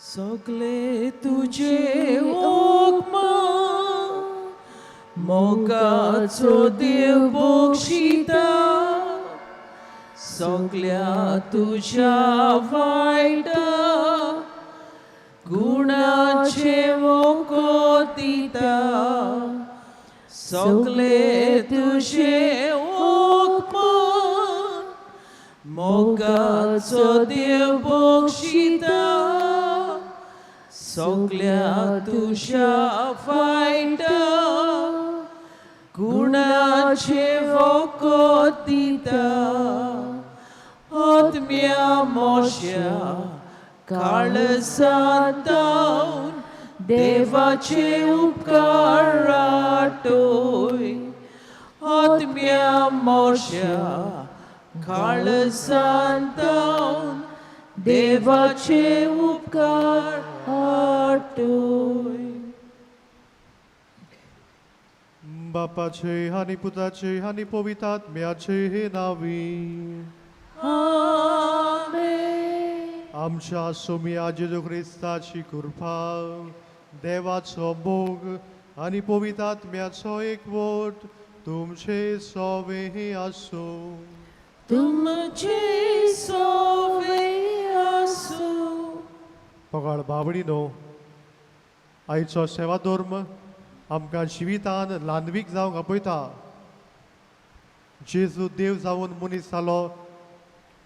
सगळे तुझे ओकमा मोगाचो देव बक्षिता सगळ्या तुझ्या वायटा गुणाचे वखद दिता सगळे तुझे ओकमान मोगाचो देव बक्षिता सगळ्या तुझ्या वायटा गुणाचे वखद दिता आत्म्या मोश्या काळजांत देवाचे उपकार आठय आत्म्या मोश्या काळजांत देवाचे उपकार आठय. बापाचे आनी पुताचे आनी पवित्र आत्म्याचे नांवी. आमेन. आमच्या सोम्या जेजू क्रिस्ताची कृपा, देवाचो मोग आनी पवित्र आत्म्याचो एकवट तुमचे सोवे आसूं. तुमचे सोवे आसूं. पगाळ बावडीनो, आयचो सेवा धर्म आमकां जिवितान ल्हानवीक जावंक आपयता. जेजू देव जावन मनीस जालो.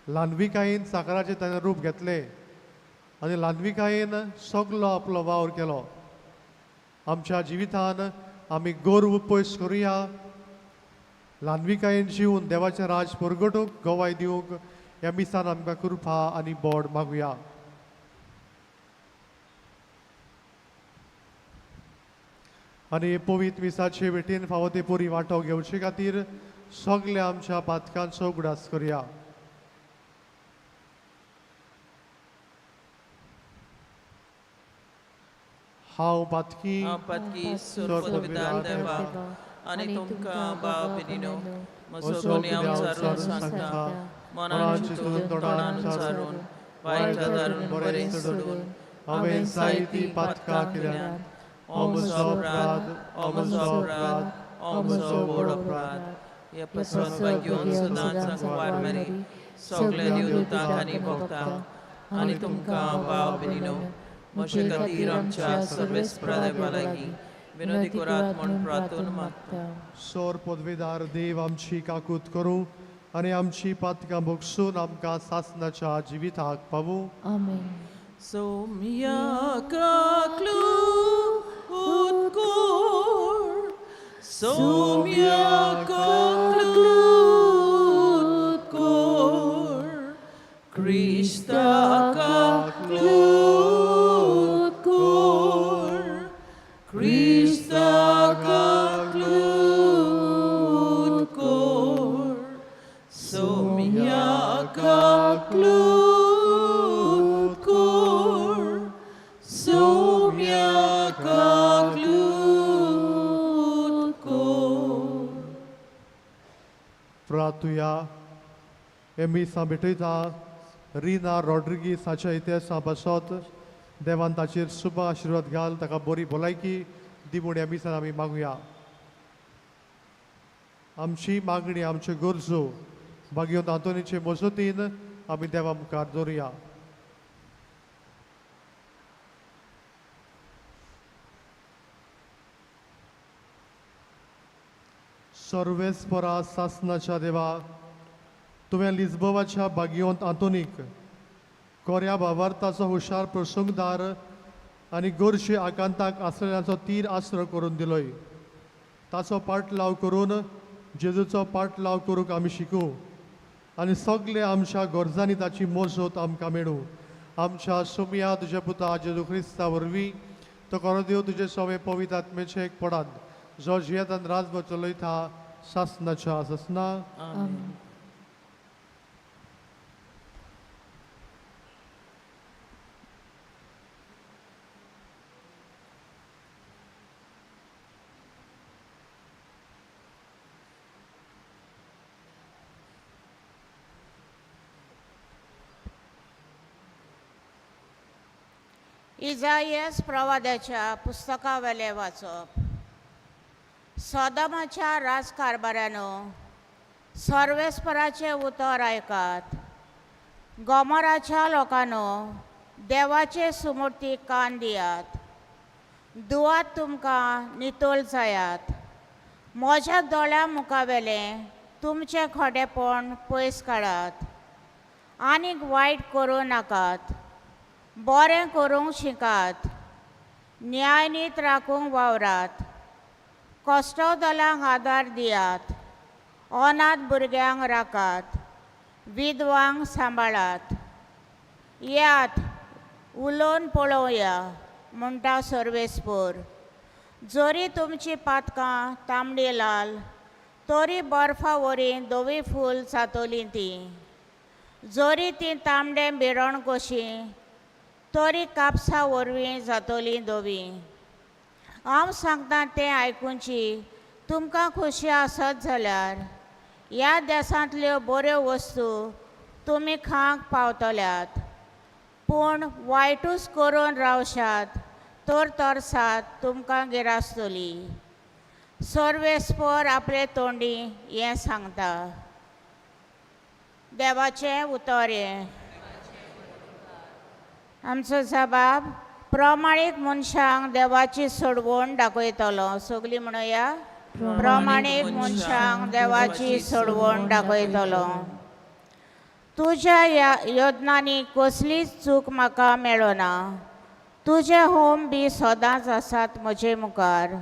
ल्हानविकायेन साकराचें ताणें रूप घेतलें आनी ल्हानविकायेन सगलो आपलो वावर केलो. आमच्या जिवितान आमी गर्व पयस करुया, ल्हानविकायेन जिवन देवाचें राज परगटूंक गवाय दिवंक ह्या मिसान आमकां कृपा आनी बोड मागुया. आनी पवित्र मिसाचे भेटीन फावो ते पुरी वांटो घेवचे खातीर सगल्या आमच्या पातकांचो उगडास करुया. हांव पातकी हांव पातकी सोरपविदार देवा आनी तुमकां भाव भयणीनो म्हजो गुन्यांव उचारून सांगता, मनान चिंतून तोंडान उचारून वायट आदारून बरें सोडून हांवें जायतीं पातकां केल्यांत. हो म्हजो अपराध, हो म्हजो अपराध, हो म्हजो व्हड अपराध. हे पसंत घेवन सदांच सांगवार मरी सगल्या देवतांक आनी भक्तांक आनी तुमकां भाव भयणीनो म्हजे खातीर आमच्या सर्वेस्परा देवा लागीं विनोदी करात म्हूण प्रार्थना मागता. सोर पदवेदार देव आमची काकूत करूं आनी आमची पातकां भोगसून आमकां सासनाच्या जिविताक पावूं. आमेन. सोम्या काकलू उत्कोर, सोम्या काकलू उत्कोर, क्रिस्ता काकलू उत्कोर, क्रिस्ता काकलू उत्कोर, सोम्या काकलू उत्कोर, सोम्या काकलू उत्कोर. प्रातुया हे मिसां भेटयता रिना रॉड्रिगीस हाच्या इतिहासा पासत देवान ताचेर शुभ आशिर्वाद घाल, ताका बरी भलायकी दी म्हूण ह्या मिसान आमी मागुया. आमची मागणी, आमच्यो गरजो बागेवन आंतोनीचे मजतीन आमी देवा मुखार दवरुया. सर्वेस्परा सासनाच्या देवा, तुवें लिस्बोवाच्या बागियोंत आंतोनीक कोऱ्या भावार्थाचो हुशार प्रसंगदार आनी गोरशे आकांताक आसलेल्याचो तीर आसरो करून दिलोय. ताचो पाटलाव करून जेजूचो पाटलाव करूंक आमी शिकूं आनी सगळे आमच्या गरजांनी ताची मजत आमकां मेळूं. आमच्या सुमया तुज्या पुता जेजू क्रिस्ता वरवीं तो करो देव तुजे सवे पवित्र आत्मेचें एक पडात जो जियेतान राजभर चलयता सासनाच्या सासना. आमेन. इजायस प्रवादाच्या पुस्तकावेलें वाचप. सोदमाच्या राजकारभारानो, सर्वेस्पराचें उतर आयकात. गोमोराच्या लोकांनो, देवाचे सुमूर्तीक कान दियात. दुवात तुमकां नितळ जायात. म्हज्या दोळ्या मुखावेलें तुमचें खोडेपण पयस काडात. आनीक वायट करूं नाकात, बरें करूंक शिकात. न्यायनीत राखूंक वावरात. कश्टदलांक आदार दियात. अनाथ भुरग्यांक राखात, विधवांक सांबाळात. येयात, उलोवन पळोवया, म्हणटा सर्वेस्पोर. जरी तुमची पातकां तांबडी लाल, तरी बर्फा वरी धवी फूल जातलीं तीं. जरी तीं तांबडें बिरण कशीं, तरी कापसा वरवीं जातलीं धवीं. हांव सांगता तें आयकुची तुमकां खोशी आसत जाल्यार ह्या देसांतल्यो बऱ्यो वस्तू तुमी खावंक पावतल्यात. पूण वायटूच करून रावशात तर तरसाद तुमकां गिरासतली. सर्वेस्पोर आपले तोंडी हें सांगता. देवाचें उतर हें. आमचो जबाब प्रमाणीक मनशांक देवाची सोडवण दाखयतलो. सगळीं म्हणुया, प्रमाणीक मनशांक देवाची सोडवण दाखयतलो. तुज्या ह्या योजनांनी कसलीच चूक म्हाका मेळना. तुजें होम बी सदांच आसात म्हजे मुखार.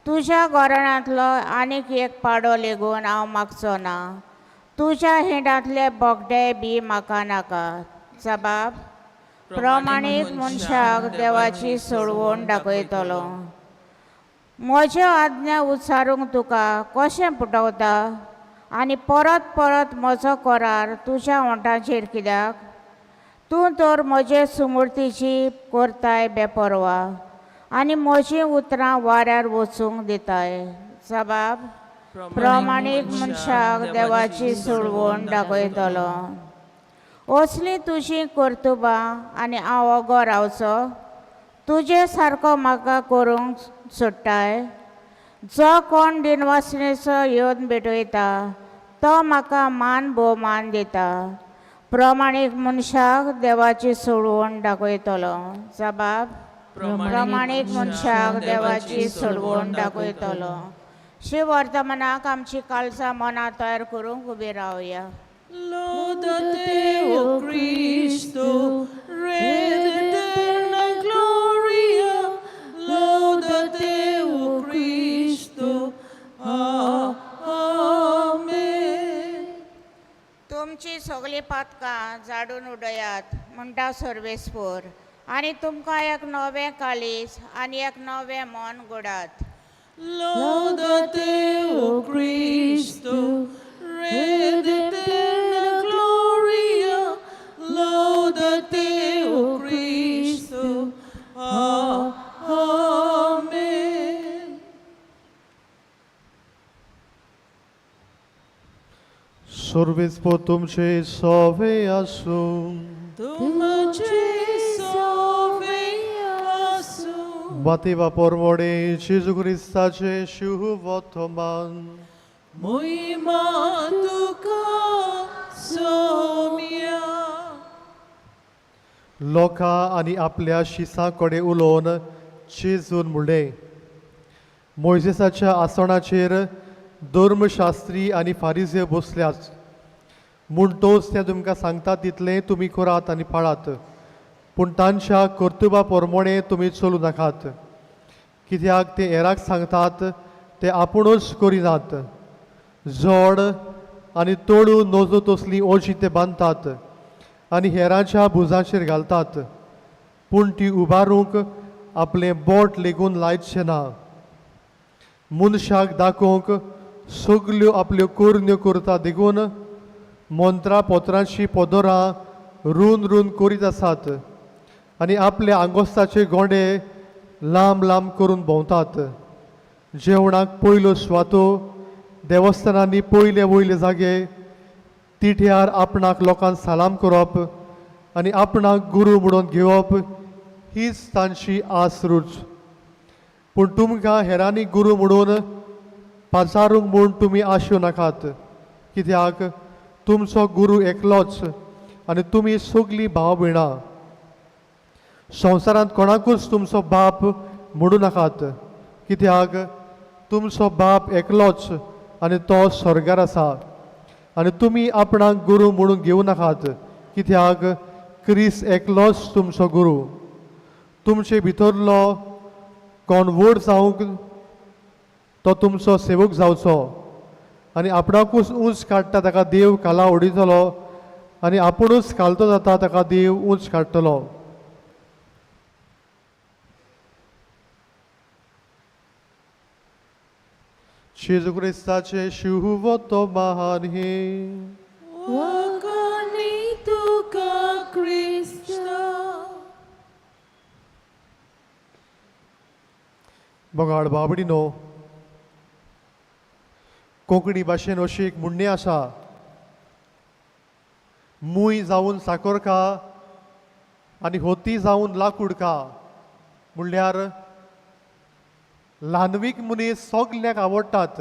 तुज्या घराण्यांतलो आनीक एक पाडो लेगून हांव मागचो ना. तुज्या हिंडांतले बोगडे बी म्हाका नाका. जबाब प्रमाणीक मनशाक देवाची सोडवण दाखयतलो. म्हज्यो आज्ञा उच्चारूंक तुका कशें पुटवता आनी परत परत म्हजो करार तुज्या ओंठाचेर कित्याक? तूं तर म्हजे सुमूर्तीची करताय बेपर्वा आनी म्हजीं उतरां वाऱ्यार वचूंक दिताय. जबाब प्रमाणीक मनशाक देवाची सोडवण दाखयतलो. असलीं तुजीं कर्तुबां आनी हांव ओगो रावचो? तुजे सारको म्हाका करूंक सोडटाय? जो कोण दिनवासनेचो येवन भेटयता तो म्हाका मान भोवमान दिता. प्रमाणीक मनशाक देवाची सोडवण दाखयतलो. जबाब प्रमाणीक मनशाक देवाची सोडवण दाखयतलो. शिव वर्तमानाक आमची काळजां मनां तयार करूंक उबी रावया. Lódate, oh Cristo, Rey de eterna gloria. Lódate, oh Cristo. Amen. तुमची सगळीं पातकां जाडून उडयात, म्हणटा सर्वेस्पोर, आनी तुमकां एक नवें काळीज आनी एक नवें मन घडात. Lódate, oh Cristo, Rey de eterna gloria. Lódate, oh Cristo. Amen. सर्वेस्पोर तुमचे सोवे आसूं. तुमचे सोवे आसूं. बातीवा पोरमोडे जेजू क्रिस्ताचे शुभवर्तमान. मोहिमा तुका सोम्या. लोकां आनी आपल्या शिसां कडेन उलोवन जेजून म्हणलें, मोयजेसाच्या आसणाचेर धर्मशास्त्री आनी फारिजे बसल्यात. म्हूण तोच तें तुमकां सांगता तितलें तुमी करात आनी पाळात, पूण तांच्या कर्तुबा प्रमाणें तुमी चलूं नाकात, कित्याक ते हेराक सांगतात ते आपुणूच करिनात. जोड आनी तोडू नजो तसलीं ओजी ते बांदतात आनी हेरांच्या भुजांचेर घालतात, पूण ती उबारूंक आपलें बोट लेगून लायचें ना. मनशाक दाखोवंक सगल्यो आपल्यो करण्यो करता देखून मंत्रा पोत्रांची पोदोरां रून रून करीत आसात आनी आपल्या आंगोस्ताचे गोंडे लांब लांब करून भोंवतात. जेवणाक पयल्यो सुवातो, देवस्थानांनी पयले वयले जागे, तिठ्यार आपणाक लोकांक सलाम करप आनी आपणाक गुरू म्हणून घेवप हीच तांची आस रूच. पूण तुमकां हेरांनी गुरू म्हणून पाचारूंक म्हूण तुमी आशू नाकात, कित्याक तुमचो गुरू एकलोच आनी तुमी सगलीं भाव भयणां. संवसारांत कोणाकूच तुमचो बाप म्हणूं नाकात, कित्याक तुमचो बाप एकलोच आनी तो स्वर्गार आसा. आनी तुमी आपणाक गुरू म्हणून घेवं नाकात, कित्याक क्रिस्त एकलोच तुमचो गुरू. तुमचे भितरलो कोण व्हड जावंक तो तुमचो सेवक जावचो, आनी आपणाकूच ऊंच काडटा ताका देव खाला उडयतलो, आनी आपुणूच खालतो जाता ताका देव ऊंच काडटलो. जेजू क्रिस्ताचे शिवतो महान हे. वाखाणी तुका क्रिस्ता. बगाड बाबडीनो, कोंकणी भाशेन अशी एक म्हणणी आसा, मूय जावन साकर खा आनी होती जावन लाकूड खा. म्हणल्यार ल्हानवीक मनीस सगल्याक आवडटात,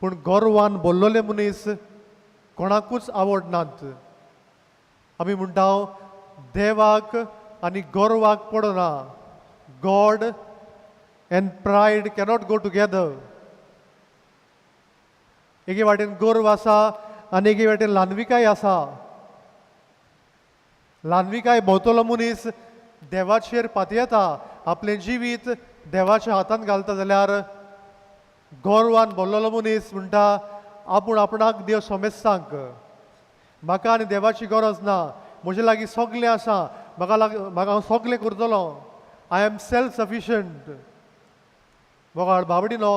पूण गोरवान बोल्लोले मनीस कोणाकूच आवडनात. आमी म्हणटा देवाक आनी गोरवाक पडना. God and pride cannot go together. एके वाटेन गर्व आसा आनी एके वाटेन ल्हानविकाय आसा. ल्हानविकाय भोंवतलो मनीस देवाचेर पातयेता, आपलें जिवीत देवाच्या हातांत घालता, जाल्यार गोरवान भरलेलो मनीस म्हणटा आपूण आपणाक देव समेस्तांक, म्हाका आनी देवाची गरज ना, म्हजे लागीं सगलें आसा, म्हाका म्हाका हांव सगलें करतलो, I am self sufficient. मोगाळ बाबडीनो,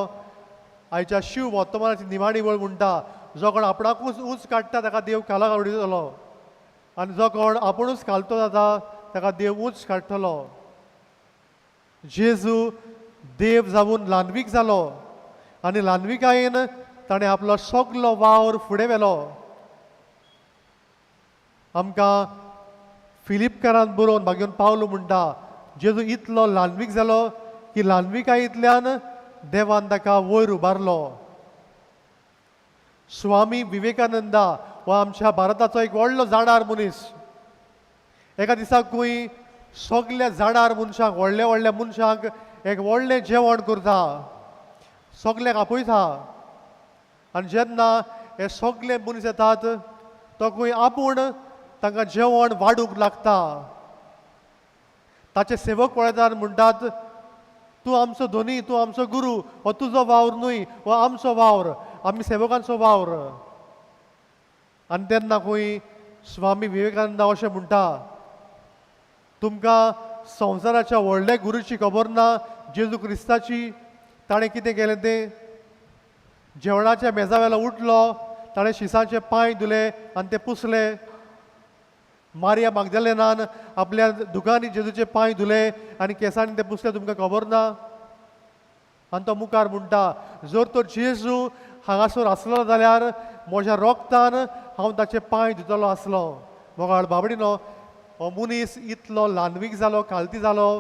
आयच्या शिव वर्तमानाची निमाणी वळ म्हणटा जो कोण आपणाकूच ऊंच काडटा ताका देव खाला उडयतलो, आनी जो कोण आपुणूच खालतो जाता ताका देव ऊंच काडटलो. जेजू देव जावन ल्हानवीक जालो आनी ल्हानविकायेन ताणें आपलो सगलो वावर फुडें व्हेलो. आमकां फिलिपकारान बरोवन मागीर पावलो म्हणटा जेजू इतलो ल्हानवीक जालो की ल्हानविकायेंतल्यान देवान ताका वयर उबारलो. स्वामी विवेकानंदा हो आमच्या भारताचो एक व्हडलो जाणार मनीस. एका दिसा खंय सगल्या जाणार मनशांक, व्हडल्या व्हडल्या मनशांक एक व्हडलें जेवण करता, सगल्यांक आपयता. आनी जेन्ना हे सगले मनीस येतात तो खंय आपूण तांकां जेवण वाडूंक लागता. ताचे सेवक पळयतात म्हणटात तूं आमचो धनी, तूं आमचो गुरू, हो तुजो वावर न्हय, हो आमचो वावर, आमी सेवकांचो वावर. आनी तेन्ना खंय स्वामी विवेकानंदा अशें म्हणटा तुमकां संवसाराच्या व्हडल्या गुरूची खबर ना, जेजू क्रिस्ताची. ताणें कितें केलें तें, जेवणाच्या मेजा वेलो उठलो, ताणें शिसांचे पांय धुले आनी ते पुसले. मारिया मागदालेनान आपल्या दुकांनी जेजूचे पांय धुले आनी केंसांनी ते पुसले, तुमकां खबर ना. आनी तो मुखार म्हणटा जर तर जेजू हांगासर आसलो जाल्यार म्हज्या रोगतान हांव ताचे पांय धुतलो आसलो. मोगाळ बाबडीनो, हो मनीस इतलो ल्हानवीक जालो, खालती जालो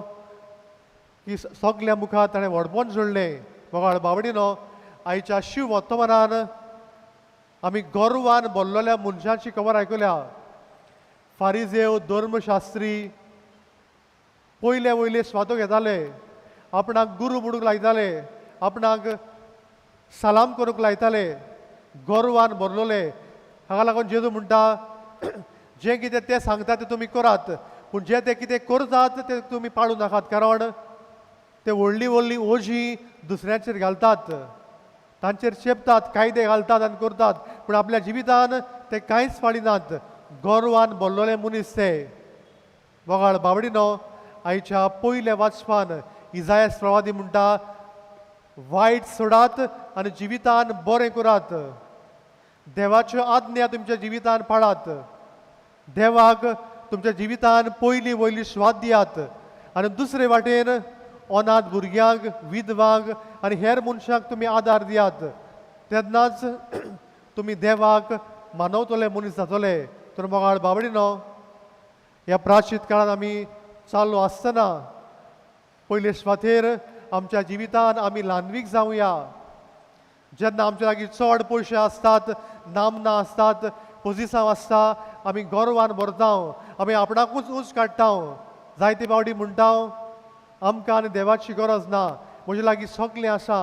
की सगल्या मुखार ताणें व्हडपण जोडलें. मोगाळ बाबडीनो, आयच्या शिव वर्तमानान आमी गर्वान भरलेल्या मनशांची खबर आयकल्या. फारिजेव, धर्मशास्त्री पयले वयले स्वातो घेताले, आपणाक गुरू म्हणूंक लायताले, आपणाक सलाम करूंक लायताले, गर्वान भरलेले. हाका लागून जेजू म्हणटा जें कितें तें सांगता तें तुमी करात, पूण जें तें कितें करतात तें तुमी पाळूं नाकात, कारण ते व्हडलीं व्हडलीं ओजीं दुसऱ्यांचेर घालतात, तांचेर चेपतात, कायदे घालतात आनी करतात, पूण आपल्या जिवितान ते कांयच पाळिनात. गर्वान भरलेले मनीस ते. मोगाळ बाबडीनो, आयच्या पयल्या वाचपान इजायस प्रवादी म्हणटा वायट सोडात आनी जिवितान बरें करात, देवाच्यो आज्ञा तुमच्या जिवितान पाळात, देवाक तुमच्या जिवितान पयली वयली स्वाद दियात, आनी दुसरे वाटेन अनाथ भुरग्यांक, विधवांक आनी हेर मनशांक तुमी आदार दियात, तेन्नाच तुमी देवाक मानवतले मनीस जातले. तर मोगाळ बाबडीनो, ह्या प्राचीत काळांत आमी चालू आसतना पयले सुवातेर आमच्या जिवितान आमी ल्हानवीक जावया. जेन्ना आमच्या लागीं चड पयशे आसतात, नामना आसतात, पोजिसांव आसता, आमी गर्वान भरता, आमी आपणाकूच उंच काडटा. जायते फावटी म्हणटा आमकां आनी देवाची गरज ना, म्हजे लागीं सगळें आसा.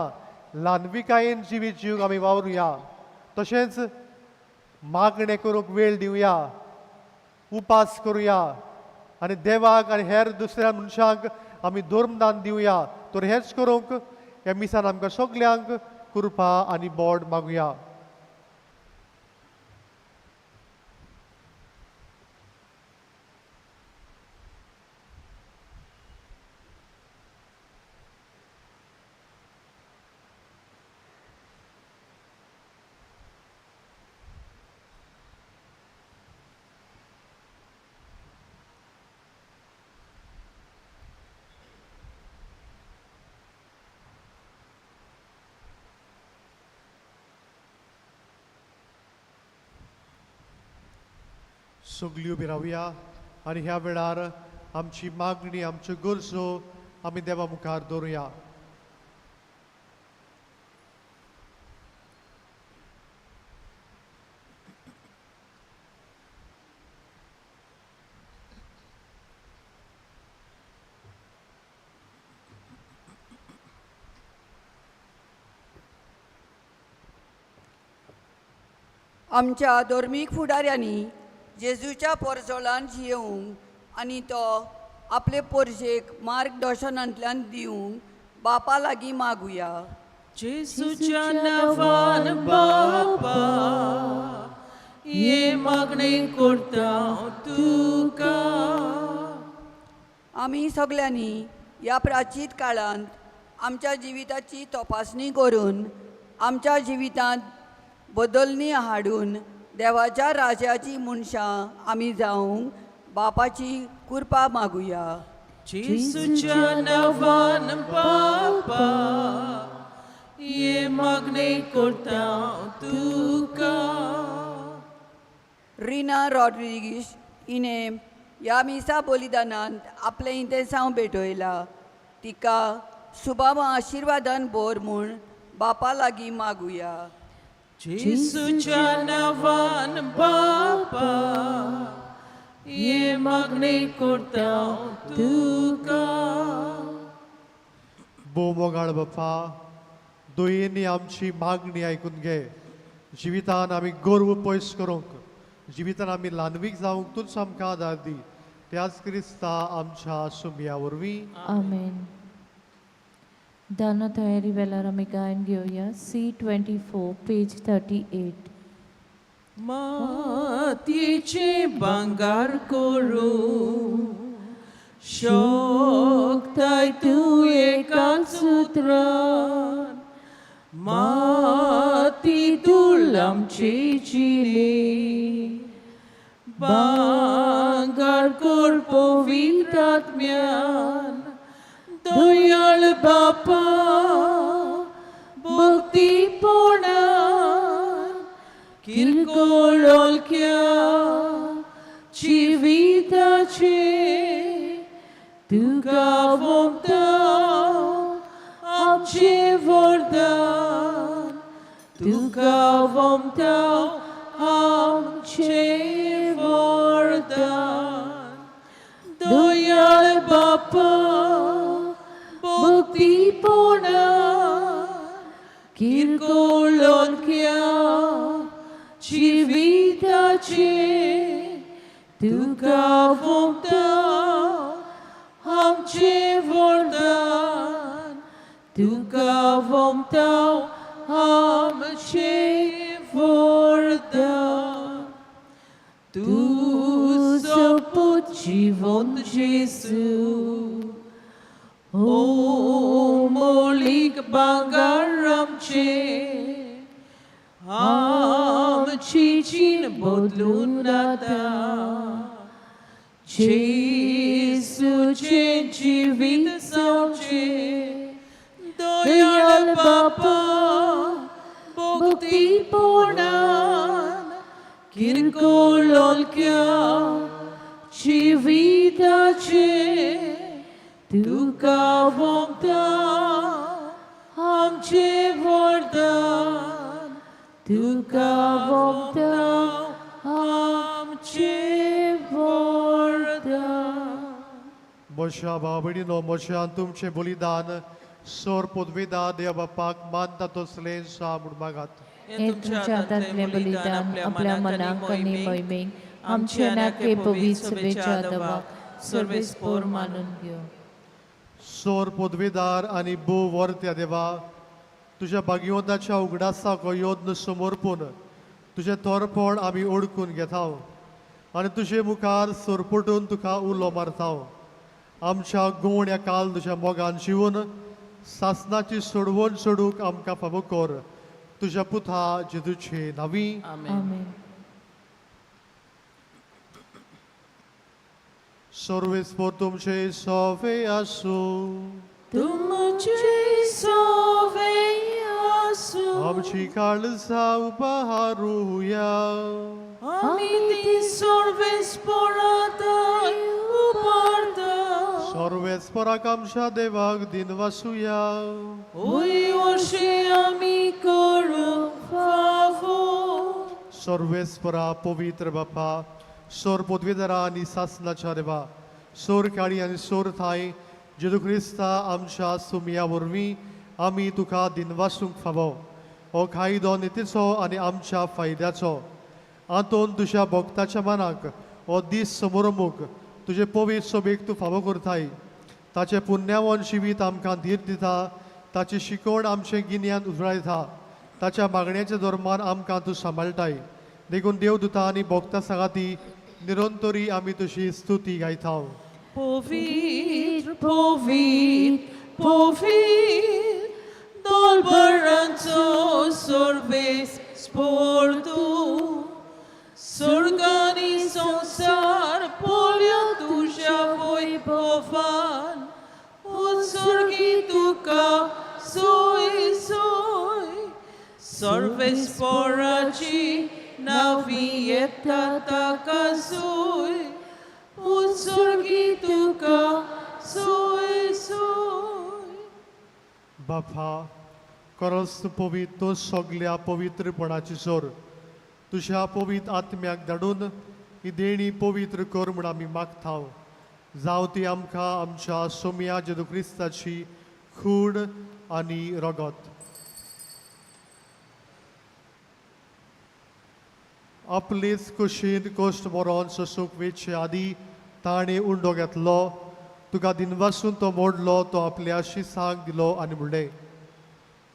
ल्हानविकायेन जिवीत जिवंक आमी वावरुया. तशेंच मागणें करूंक वेळ दिवया, उपास करुया आनी देवाक आनी हेर दुसऱ्या मनशांक आमी धर्मदान दिवया. तर हेंच करूंक ह्या मिसान आमकां सगल्यांक कृपा आनी बोड मागुया. सगळी उबी रावया आनी ह्या वेळार आमची मागणी, आमच्यो गरजो आमी देवा मुखार दवरुया. आमच्या धर्मीक फुडाऱ्यांनी जेजूच्या पोरजोळान जियेवंक आनी तो आपले पोरजेक मार्गदर्शनांतल्यान दिवंक बापा लागीं मागुया. जेजूच्या नांवान बापा हे मागणें करता तुका. आमी सगल्यांनी ह्या प्राचीत काळांत आमच्या जिविताची तपासणी करून आमच्या जिवितांत बदलणी हाडून देवाच्या राज्याची मनशां आमी जावंक बापाची कृपा मागुया. जेजूच्या नांवान बापा हे मागणें करता तुका. रिना रॉड्रिगीश हिणें ह्या मिसा बलिदानांत आपलें इंतेसांव भेटयलां. तिका सुबामा आशिर्वादान भर म्हूण बापा लागीं मागुया. जेजूच्या नांवान बापा हे मागणें करता तुका. भोव मोगाळ बापा, दोयेंनी आमची मागणी आयकून घे. जिवितान आमी गर्व पयस करूंक, जिवितान आमी ल्हानवीक जावंक तूंच आमकां आदार दी. त्याच क्रिस्ता आमच्या सुमया वरवीं. आमेन. दाना तयारी वेळार आमी गायन घेवया. C24 page 38. मातयेचें भांगर करूं शकताय तूं एकाच उतरान, माती धूळ आमचे जिणे भांगर कर पवित्र आत्म्यान. दयाळ बापा भक्तीपणान किरकोळ ओलक्या जिविताचे तुका वोमता आमचें वरदान, तुका वोमता आमचें वरदान. दयाळ बापा भक्तीपणान किरकोळ ओलक्या जिविताचे तुका वोमता आमचें वरदान, तुका वोमता आमचें वरदान. तुजो पूत जिवंत जेजू ओ मोलीक भांगर आमचें, आमची जीण बदलून आतां. जेजूचें जिवीत जावचें दयाळ बापा भक्तीपणान किरकोळ ओलक्या जिविताचे तुका वोंपता आमचे वरदान तुका वोंपता आमचे वरदान. म्हज्या भाव भयणीनो, म्हज्या आनी तुमचें बलिदान सोर पदवेदार देव बापाक मानता तसलें सा म्हूण मागात. हें तुमच्या हातांतलें बलिदान आपल्या मनाक आनी मोहिमेक आमच्या नाके पवित्र सभेच्या दवाक सर्वेस्पोर मानून घेवं. सोर पदवेदार आनी भोव वर्त्या देवा, तुज्या भाग्यवंताच्या उगडासाक हो यत्न समर्पून तुजें थोरपण आमी ओडकून घेता आनी तुजे मुखार सरपटून तुका उलो मारता. आमच्या गोवण्या काल तुज्या मोगान जिवन सासनाची सोडवण सोडूंक आमकां फावो कर, तुज्या पुता जेजूचे नांवी. आमेन. आमेन. सर्वेस्पोर तुमचे सोवे आसूं. तुमचे सोवे आसूं. आमची काळजां उपहारुया. आमी ती सर्वेस्पोरांत उबारता. सर्वेस्पराक आमच्या देवाक दिनवासुया. ओय अशें आमी करूंक फावो. सर्वेस्परा, पवित्र बापा, सोर पदवेदारा आनी सासनाच्या देवा, सोर काळी आनी सोर थाय जेजू क्रिस्ता आमच्या सुमया वरवीं आमी तुका दिनवासूंक फावो. हो कायदो नितीचो आनी आमच्या फायद्याचो. आंतोन तुज्या भक्ताच्या मनाक हो दीस समोरमूख तुजे पवित्र सभेक तूं फावो करताय. ताचें पुण्यावन जिवीत आमकां धीर दिता, ताची शिकवण आमचें गिन्यान उजळायता, ताच्या मागण्याच्या धर्मान आमकां तूं सांबाळटाय. देखून देवदूता आनी भक्ता सांगाती निरंतरी आमी तुजी स्तुती गायता. पवित्र पवित्र पवित्र दोलबरांचो सर्वेस्पोर तूं, स्वर्गानी संवसार पोल्या तुज्या वैभवान. उत्सर्गी तुका सोय सोय. सर्वेस्पोराची नावी येता ताका सोय. उत्सर्गी तुका सोय सोय. बापा, खरोच तूं पवित्र, सगल्या पवित्रपणाची जोर. तुज्या पवित्र आत्म्याक धाडून ही देणी पवित्र कर म्हूण आमी मागता. जावं ती आमकां आमच्या सोम्या जेजू क्रिस्ताची कूड आनी रगत. आपलेच कुशीन कश्ट मरोन सोसूंक वेचे आदी ताणें उंडो घेतलो, तुका दिनवासून तो मोडलो, तो आपल्या शिसांक दिलो आनी म्हणलें,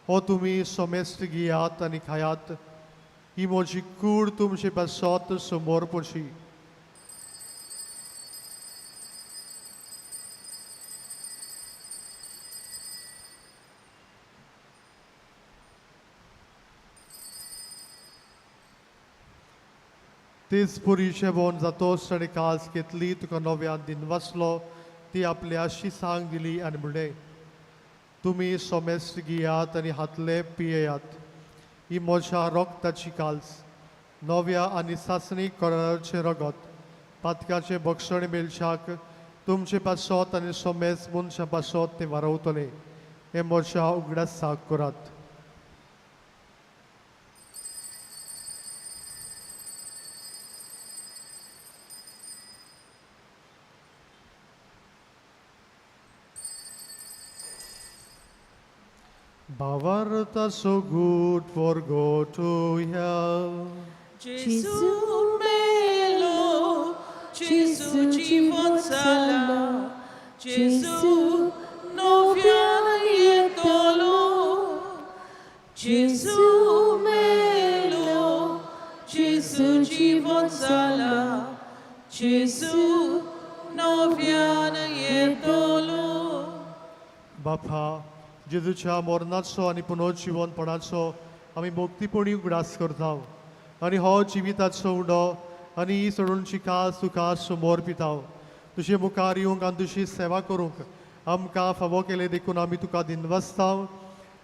हो तुमी सोमेस्त घेयात आनी खायात. ही म्हजी कूड तुमचे पासत समोर पडची. तेच पुरी जेवण जातोच ताणें कास घेतली, तुका नव्यान दिनवासलो, ती आपल्या शिसांक दिली आनी म्हणलें, तुमी सोमेस्त घेयात आनी हातले पियेयात. ही म्हज्या रक्ताची काल्स, नव्या आनी सासणी कराराचें रगत. पातकाचें बक्षण मेळच्याक तुमचे पासत आनी सोमेस मनशां पासत तें वारवतलें. हें म्हज्या उगडासाक करात. Bavarta so good for go to hell. Gesù melo, Gesù ci sala, Gesù noviana yetolo. Gesù melo, Gesù ci sala, Gesù noviana yetolo. बापा, जेजूच्या मरणाचो आनी पुनर्जिवनपणाचो आमी मुक्तीपणी उगडास करता आनी हो जिविताचो उंडो आनी ही सोडूनची कास तुका समोर पिता. तुजे मुखार येवंक आनी तुजी सेवा करूंक आमकां फावो केलें देखून आमी तुका दिनवासता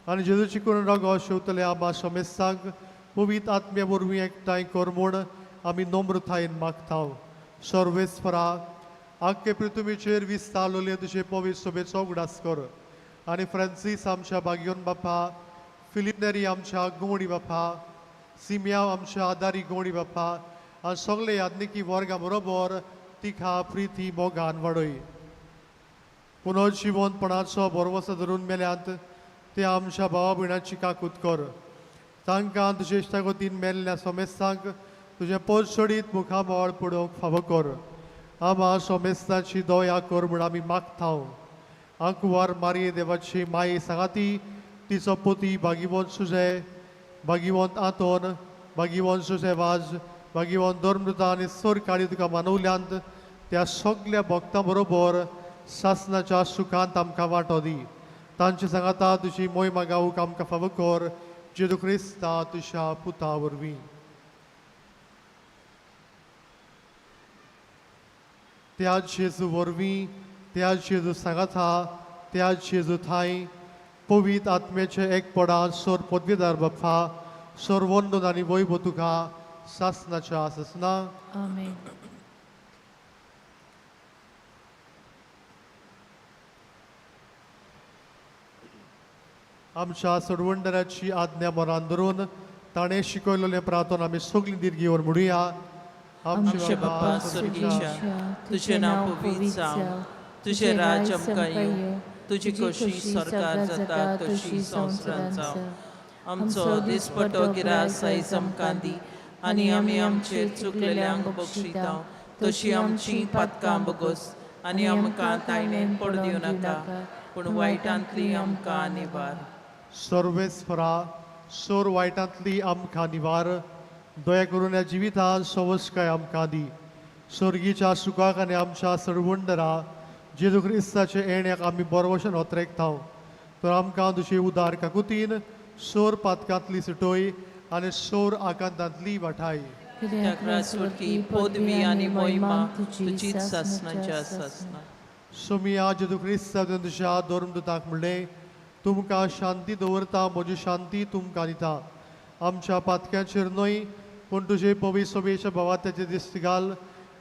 आनी जेजूची करून रगो शेवतले आमा समेस्तांक पवित्र आत्म्या वरवीं एकठांय कर म्हूण आमी नम्रतायेन मागता. सर्वेस्परा आख्खे पृथ्वीचेर विस्तारलेले तुजे पवित्र सोबेचो उगडास कर आनी फ्रांसीस आमच्या बागियोन बापा, फिलीप नेरी आमच्या गोंडी बापा, सिमिया आमच्या आदारी गोंडी बापा आनी सगळे याज्ञिकी वर्गा बरोबर तिखा प्रिती मोगान वाडय. पुनर्जिवंतपणाचो भरवसो धरून मेल्यात ते आमच्या भावा भयणाची काकूत कर. तांकां तुजे इश्टागतीन मेल्ल्या सोमेस्तांक तुजें पोरसोडीत मुखामळ पळोवंक फावो कर. आमा सोमेस्ताची दया कर म्हूण आमी मागता. आंकवार मारये देवाची माये सांगाती तिचो पोती भागिवंत सुजे, भागिवंत आंतोन, भागिवंत सुजे वाज, भागिवंत धर्मदूता आनी सरकाळी तुका मानवल्यांत त्या सगल्या भक्तां बरोबर सासनाच्या सुखांत आमकां वांटो दी. तांचे सांगाता तुजी मोहिमा गावूंक आमकां फावो कर, जेजू क्रिस्ता तुज्या पुता वरवीं. त्या जेजू वरवीं, त्या जेजू सांगाता, त्या जेजू थांय पवित्र आत्म्याचे एकपणान सोर पदवीदार बाप्पा सोर वंदन आनी वैभव तुका सासनाच्या सासना. आमेन. आमच्या सोडवणदाराची आज्ञा मनान धरून ताणें शिकयलेलें प्रार्थना आमी सगळीं दीर्घ घेवन म्हणुया. आमचे बापा स्वर्गीच्या, तुजें नांव पवित्र जावं, तुजें राज्य आमकां येवं, तुजी खोशी सरकार जाता तशी संवसारांत जावं. आमचो दिसपटो गिरास आयज आमकां दी आनी आमी आमचेर चुकलेल्यांक बक्षिता तशी आमची पातकां बगोस आनी आमकां तायणेन पडू दिवं नाका, पूण वायटांतली आमकां निवार. सर्वेस्परा सोर वायटांतली आमकां निवार. दया करून ह्या जिवितांत सवस्काय आमकां दी. स्वर्गीच्या सुखाक आनी आमच्या सरवंडरा जेजू क्रिस्ताचे येण्याक आमी बरवशन ओतरेकता. तर आमकां तुजी उदार काकुतीन सोर पातकांतली सुटोय आनी सोर आकांतांतली वाठाय. कित्याक पदवी आनी मोहिमा तुजीच सासनाच्या सासना. सोमिया जेजू क्रिस्ता तुज्या धर्मदूताक म्हणलें, तुमकां शांती दवरता, म्हजी शांती तुमकां दिता. आमच्या पातक्यांचेर न्हय पूण तुजे पवित्र सोबेच्या भावात्याचे दिश्ट घाल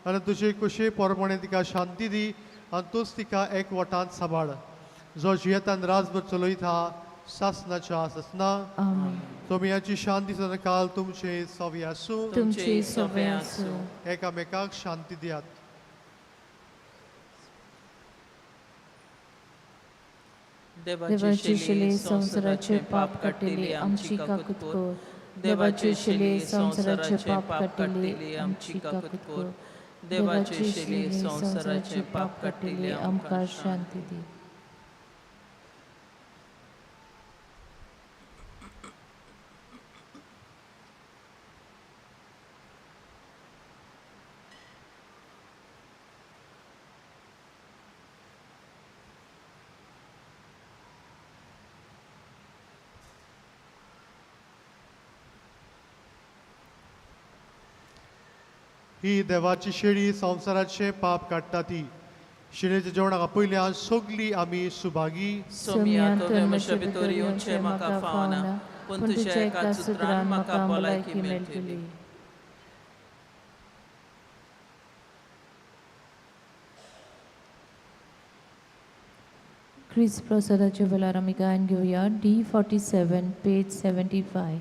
आनी तुजे कुशे प्रमाणे तिका शांती दी आनी तूंच तिका एक वटांत सांबाळ, जो जियेतान राजभर चलयता सासनाच्या सासना. तुमयाची शांती सदांकाल तुमचे सवे आसूं. तुमचे सवे आसूं. एकामेकाक शांती दियात. देवाचे शिले संवसाराचे पाप काडटली आमची काकूत कर. देवाचे शिले संवसाराचे पाप काडटली आमची काकूत कर. देवाचे शिले संवसाराचे पाप काडटली आमकां शांती दी. ही देवाची शेळी संवसाराचे पाप काडटा ती शेळयेच्या जेवणाक आपयल्यान सगळीं आमी सुभागी. सोमिया, तुवें म्हज्या भितर येवचें म्हाका फावना, पूण तुज्या एका सुत्रान म्हाका भलायकी मेळटली. क्रिस्त प्रसादाच्या वेळार आमी गायन घेवया D47 page 75.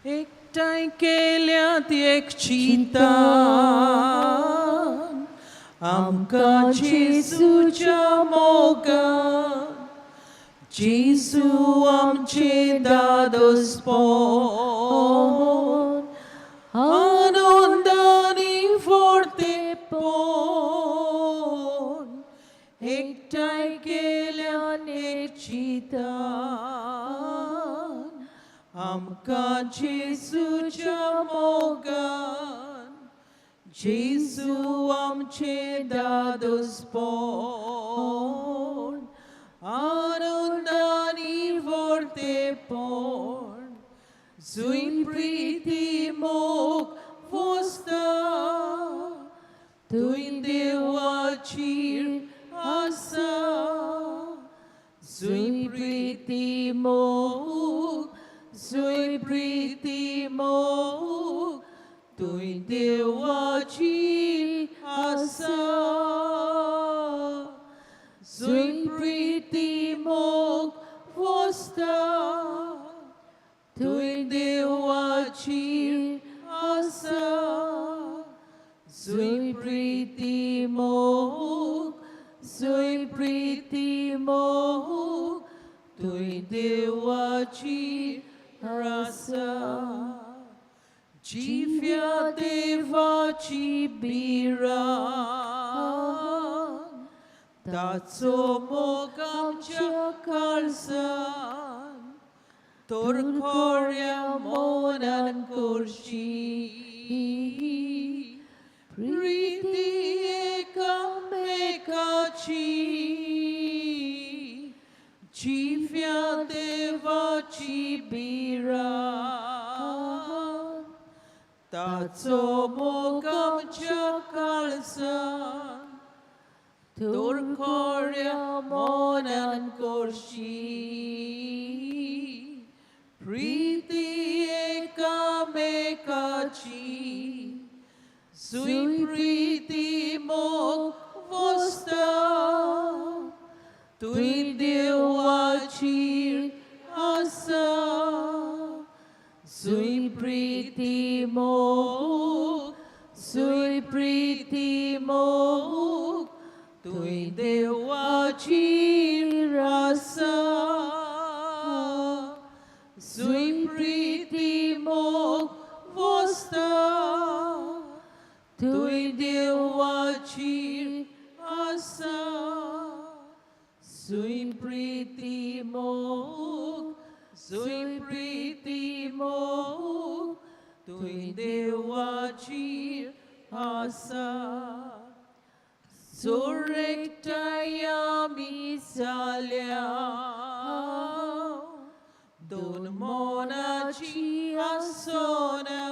एकठांय केल्यात एक चिंतान आमकां जेजूच्या मोगान, जेजू आमचे दादोसपण आनंदानी फोडतेपण. एकठांय केल्यान एक चिंतान आमकां जेजूच्या मोगान, जेजू आमचे दादोसपण आनंदानी वर्तेपण जुंय प्रिती मोग वसता थंय देवाची आसा जुंय प्रिती मोग जुंय प्रिती मोग थंय देवाची आसा जुंय प्रिती मोग वसता थंय देवाची आसा जुंय प्रिती मोग जुंय प्रिती मोग थंय देवाची आसा जिव्या देवाची भिरांत ताचो मोग आमच्या काळजान तर खऱ्या मनान करशी प्रिती एकामेकाची जिव्या देवाची भिरांत ताचो मोग आमच्या काळजान तर खऱ्या मनान करशी प्रिती एकामेकाची जुंय प्रिती मोग वसता थंय देवाची आसा जुंय प्रिती मोग जुंय प्रिती मोग थंय देवाची आसा जुंय प्रिती मोग वसता थंय देवाची आसा जुंय प्रिती मोग जुंय प्रिती मोग थंय देवाची आसा जर एकठांय आमी जाल्या दोन मनाची आसना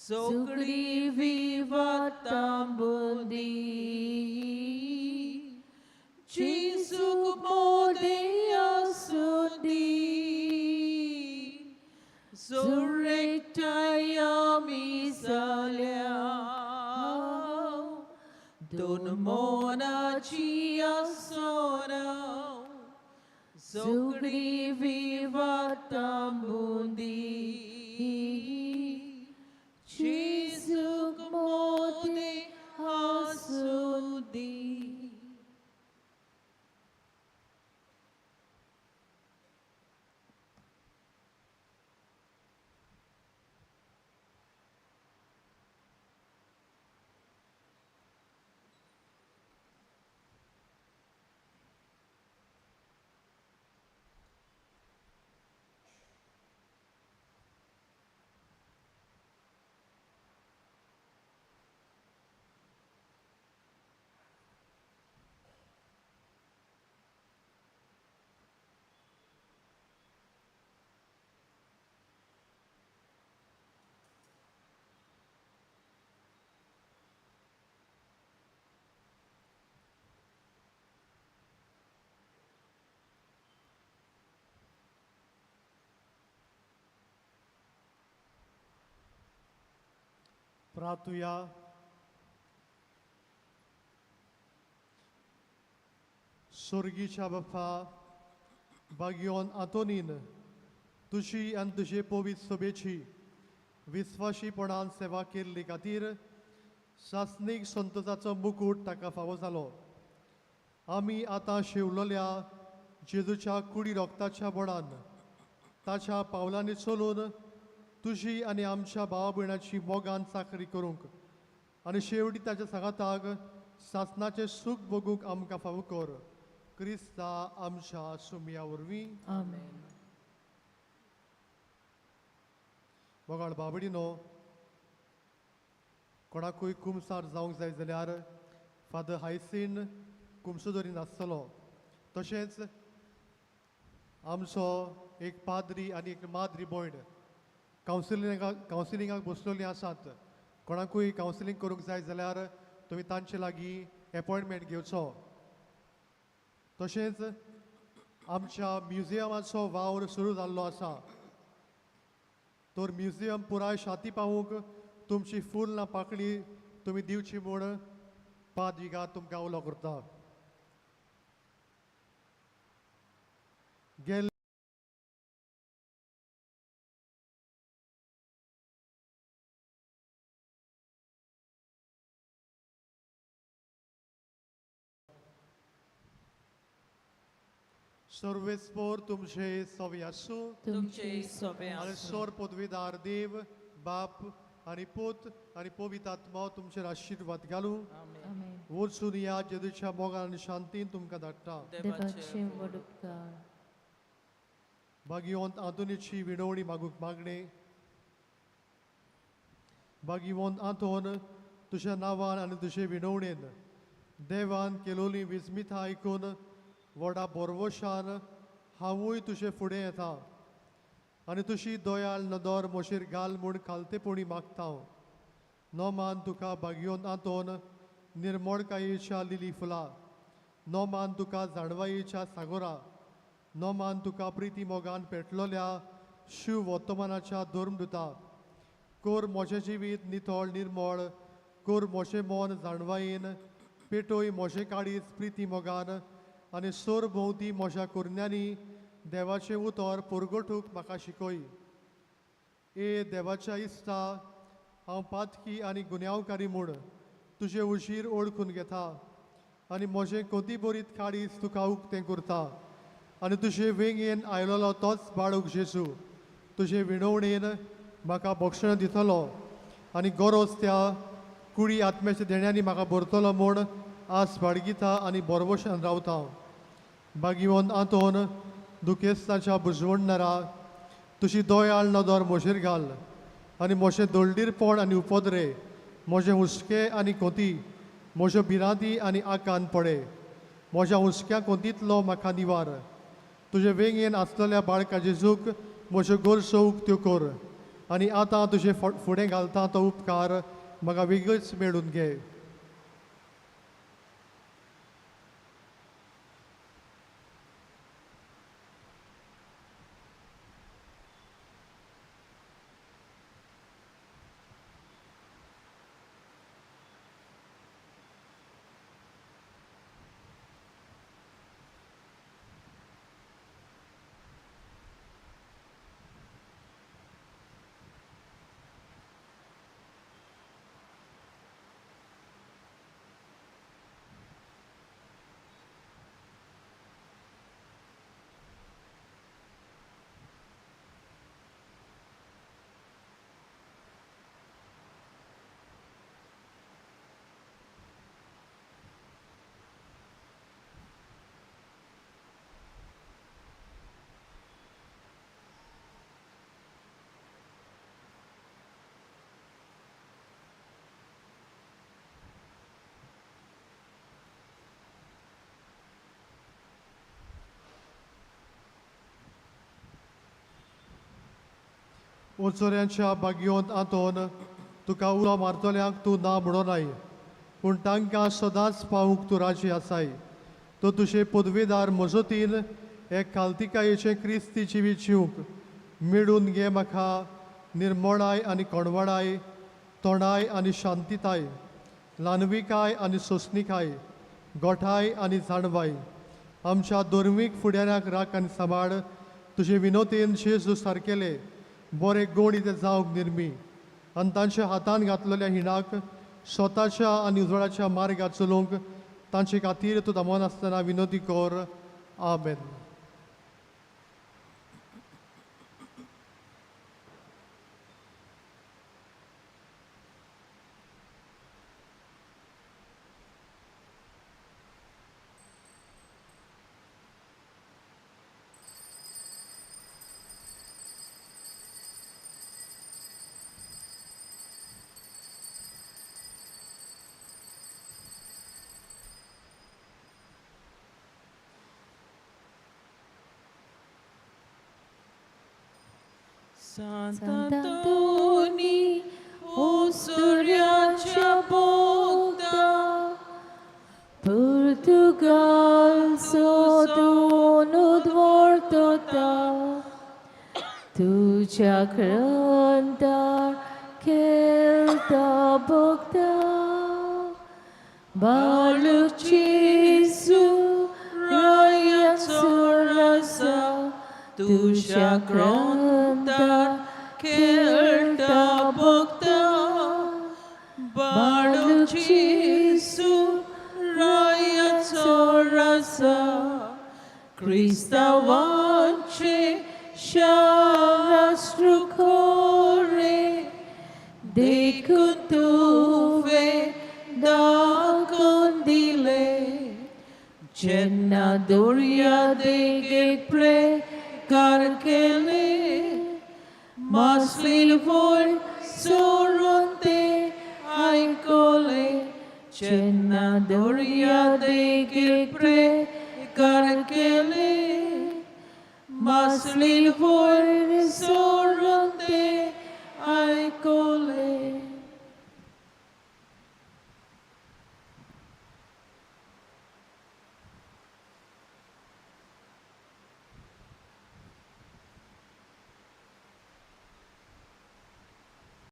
सगळी विवातांबुंदी जेजूक मोदें आसुंदी जर एकठांय आमी जाल्या दोन मनाची आसना सगळी विवातांबुंदी जेजूक मोदें आसुंदी. प्रार्थुया. स्वर्गीच्या बापा बागियोन आंतोनीन तुजी आनी तुजे पवित्र सभेची विस्वाशीपणान सेवा केल्ली खातीर सासणीक संतोषाचो मुकूट ताका फावो जालो. आमी आतां शेवलेल्या जेजूच्या कुडी रोगताच्या बळान ताच्या पावलांनी चलून तुजी आनी आमच्या भावा भयणाची मोगान चाकरी करूंक आनी शेवटी ताच्या सांगाताक सासणाचें सूख भोगूंक आमकां फावो कर. क्रिस्ता आमच्या सुमया वरवीं. आमेन. मोगाळ बाबडीनो, कोणाकूय कुमसार जावंक जाय जाल्यार फादर हायसीन कुमसोदोरीन आसतलो. तशेंच आमचो एक पाद्री आनी एक माद्री भयण कावन्सिलिंगाक बसलेलीं आसात. कोणाकूय कावन्सिलींग करूंक जाय जाल्यार तुमी तांचे लागीं एपॉयंटमेंट घेवचो. तशेंच आमच्या म्युजियमाचो वावर सुरू जाल्लो आसा. तर म्युजियम पुराय शाती पावूंक तुमची फूल ना पाकळी तुमी दिवची म्हूण पाद्रिगा तुमकां उलो करता. गेल्ले सर्वेस्पोर तुमचे सवे आसूं. तुमचे सोबे आनी आसूं. सोर पदवीदार देव बाप आनी पूत आनी पवित्र आत्मा तुमचेर आशिर्वाद घालूं. आमेन. आमेन. वचून या जेजूच्या मोगान आनी शांतीन तुमकां धाडटा. देवाचे व्हड उपकार. भागिवंत आंतोनीची विणवणी मागूंक मागणें. भागिवंत आंतोन तुज्या नांवान आनी तुजे विणवणेन देवान केलोली विस्मिता आयकून व्हडा बोरवशान हांवूय तुजे फुडें येता आनी तुजी दयाळ नदर म्हजेर घाल म्हूण खालतेपणी मागता. नोमान तुका भागिवंत आंतोन निर्मोळकायेच्या लिली फुलां, नोमान तुका जाणवायेच्या सागोरा, नोमान तुका प्रिती मोगान पेटलोल्या शिव वर्तमानाच्या धर्मदुता. कोर म्हजें जिवीत नितळ निर्मळ कोर, म्हजें मन जाणवायेन पेटोय, म्हजें काळीज प्रिती मोगान आनी सोर भोंवती म्हज्या कुरण्यांनी देवाचें उतर पुरगोटूक म्हाका शिकय. ए देवाच्या इश्टा, हांव पातकी आनी गुन्यांवकारी म्हूण तुजें उशीर ओळखून घेता आनी म्हजें कोती बरीत काळीज तुका उक्तें करता आनी तुजे वेंगेन आयलोलो तोच बाळूक जेजू तुजे विणवणेन म्हाका बक्षण दितलो आनी गरज त्या कुडी आत्म्याच्या देण्यांनी म्हाका भरतलो म्हूण आस बाळगिता आनी बोरवशान रावता. बागिवंत आंतोन दुखेस्ताच्या बुजवणणारा तुजी दयाळ नदर म्हजेर घाल आनी म्हजें दळडीरपण आनी उपद्रे, म्हजें हुस्के आनी कोती, म्हज्यो भिरांती आनी आकांत पडे. म्हज्या हुस्क्या कोंतींतलो म्हाका निवार. तुजे वेंगेन आसलेल्या बाळका जेजूक म्हज्यो गरजो उक्त्यो कर आनी आतां तुजे फुडें घालता तो उपकार म्हाका वेगळीच मेळून घे. ओचोऱ्यांच्या बागयोंत आंतोन तुका उलो मारतल्यांक तूं ना म्हणोनाय, पूण तांकां सदांच पावूंक तूं राजी आसाय. तो तुजे पदवेदार मजतीन एक खालतिकायेचें क्रिस्ती जिवीत जिवंक मेळून घे म्हाका निर्मोणाय आनी कोणवाडाय, तोंडाय आनी शांतिताय, ल्हानविकाय आनी सोंसणिकाय, गोठाय आनी जाणवाय. आमच्या धर्मीक फुडाऱ्यांक राख आनी सांबाळ. तुजे विनोतीन जेजू सारकेले बरे गोड इतें जावंक निर्मी आनी तांच्या हातान घातलेल्या हिणाक स्वताच्या आनी उजवाडाच्या मार्गार चलोवंक तांचे खातीर तूं दमनासतना विनोदी कर. आमेन. सांतांतोनी ओ सूर्याच्या बोगदा Portugal सोदून उद्वर्तता तुझ्या ग्रंथार खेळता भोगता बाळूची रायाचो रसा तुज्या ग्रंथार खेळटा भोगता बाळूची रायाचो रसा क्रिस्तावांचे शास्त्र खोरे देखून तुवें दाखोवन दिले जेन्ना दर्या देगेक प्रेकार केले मासलील वयर सोडून ते आयकले जेन्ना दर्या देगेक प्रेकार केले मासलील वयर सोडून